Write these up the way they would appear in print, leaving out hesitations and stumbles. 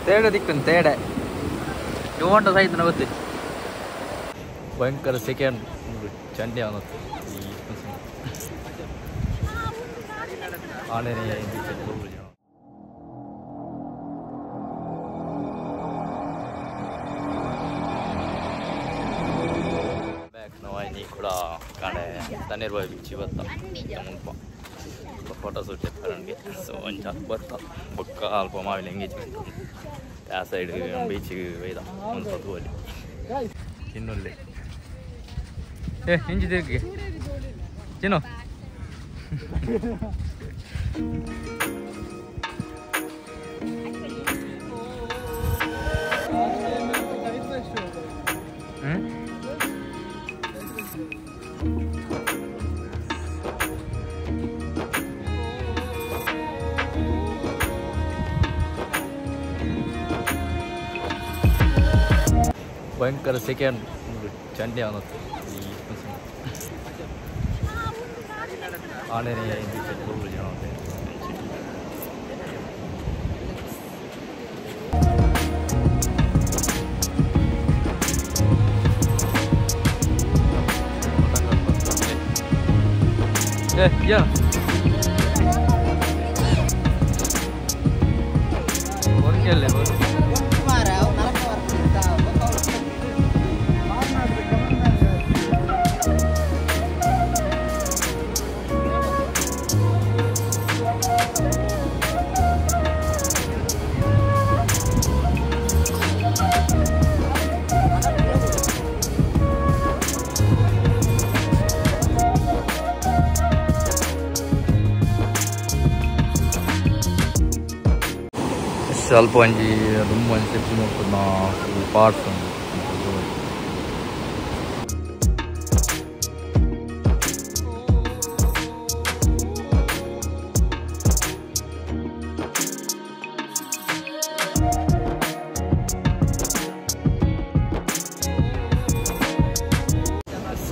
ತೇಡೆ ದಿಕ್ಕುನ್ ತೇಡೆ ಯುವಂಡ ಸೈತನ ಗೊತ್ತು ಭಯಂಕರ ಸೆಕೆಂಡ್ ಚಂಡಿ ಅವನತ್ತು ಈ ಆನೆನೆ ಬ್ಯಾಕ್ ನವಾಯಿನಿ ಕೂಡ ಕಾಣೆ ತಣ್ಣೀರ್ಬಾವಿ ಬೀಚ್ ಬತ್ತ ಮುಲ್ಪ ಫೋಟೋ ಶೂಟ್ ಎತ್ತರನ್ಗೆ. ಸೊ ಒಂಜ ಬತ್ತ ಬೊಕ್ಕ ಅಲ್ಪ ಮಾವಿನ ಎಂಗೇಜ್ಮೆಂಟ್ ಆ ಸೈಡ್ ಬೀಚಿಗೆ ಒಯ್ದ ಒಂದು ತೂವಲಿ ಇನ್ನೊಲ್ಲಿ ಏ ಇಂಜಿ ತಿರುಗಿ ಚಿನ್ನು ಭಯಂಕರ ಸೆಕೆಂಡ್ ಚಂಡಿ ಅವನತ್ತು ಈ ಆನೆನೆ ಏ ಹೊರಗೆ ಸ್ವಲ್ಪ ಒಂಜಿ ದುಂಬು ಒಂಜಿ ಸೆಪ್ಸಿ ಮಲ್ಪುನ ಫುಲ್ ಪಾರ್ಟ್ಸ್ ಉಂಡು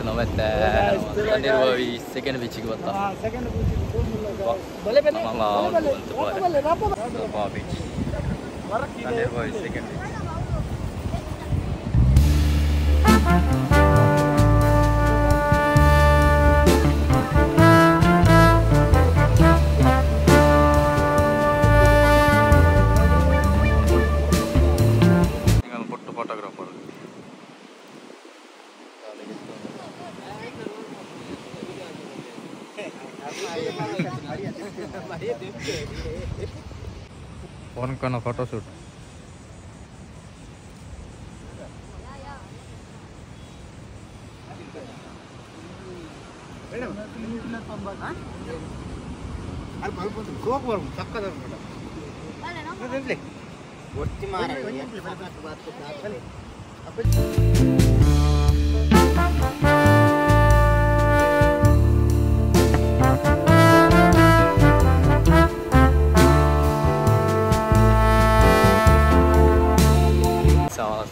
ನಾವತ್ತೆ ತಣ್ಣೀರ್ಬಾವಿ ಸೆಕೆಂಡ್ ಬೀಚಿಗೆ ಬತ್ತ ಬೀಚ್ ತಣ್ಣೀರ್ಬಾವಿ ಸೆಕೆಂಡ್ ಬೀಚ್. ಪೊಟ್ಟು ಫೋಟೋಗ್ರಾಫರ್ ಫೋನ್ ಫೋಟೋ ಶೂಟ್.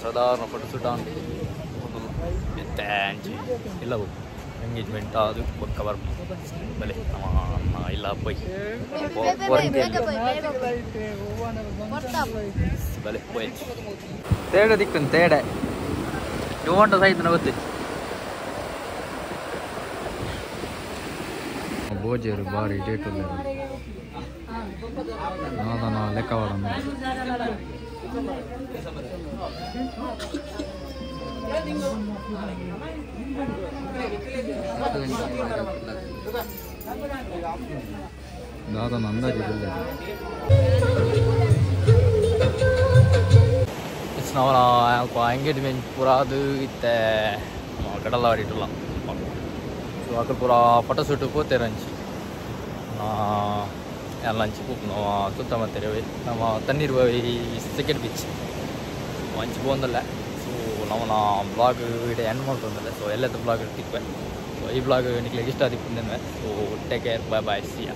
ಸಾಧಾರಣ ಫೋಟೋ ಶೂಟ್ ಇಲ್ಲ ಎಂಗೇಜ್ಮೆಂಟ್ ಅದು ಬೊಕ್ಕ ಬರ್ಪು ಬಲೆ ನಮ್ಮ ಇಲ್ಲ ಪೋಯ್ ಬಲೆ ಪೋಯ್ ತೇಡೆ ದಿಕ್ಕುನ್ ತೇಡೆ ಯುವಂಡ ಸೈತನ ಗೊತ್ತು ಭೋಜರು ಬಾರಿ ಡೇಟ್ ನಾದನ ಲೆಕ್ಕವಾಡ ದಾದನ ಅಂದಾಜು ನಾವು ಅಲ್ಪ ಎಂಗೇಜ್ಮೆಂಟ್ ಪೂರ ಅದು ಇತ್ತೆ ಕಡಲವಾಡಿಟ್ಟಲ್ಲ. ಸೊ ಅಕಲ್ ಪೂರ ಫೋಟೋ ಶೂಟ್ ಪೋತೇರು ಅಂಚಿ ಎಲ್ಲ ಅಂಚಿ ಪೋಪುನು ತುತ್ತ ಮತ್ತೆ ನಮ್ಮ ತಣ್ಣೀರ್ಬಾವಿ ಸೆಕೆಂಡ್ ಬೀಚ್ ಅಂಚಿ ಪೋಂದಲ್ಲ. ಸೊ ನಮ್ಮ ಬ್ಲಾಗ್ ಇಡೆ ಎಂಡ್ ಮಾಡ್ತಂದಲ್ಲ. ಸೊ ಎಲ್ಲದ ಬ್ಲಾಗ್ ತಿಕ್ವೆ. ಸೊ ಈ ಬ್ಲಾಗ್ ನಿಕ್ಲೆಗ್ ಇಷ್ಟ ಆದಿಪ್ಪುಂದೆನ್ವೆ. So take care, bye bye, see ya.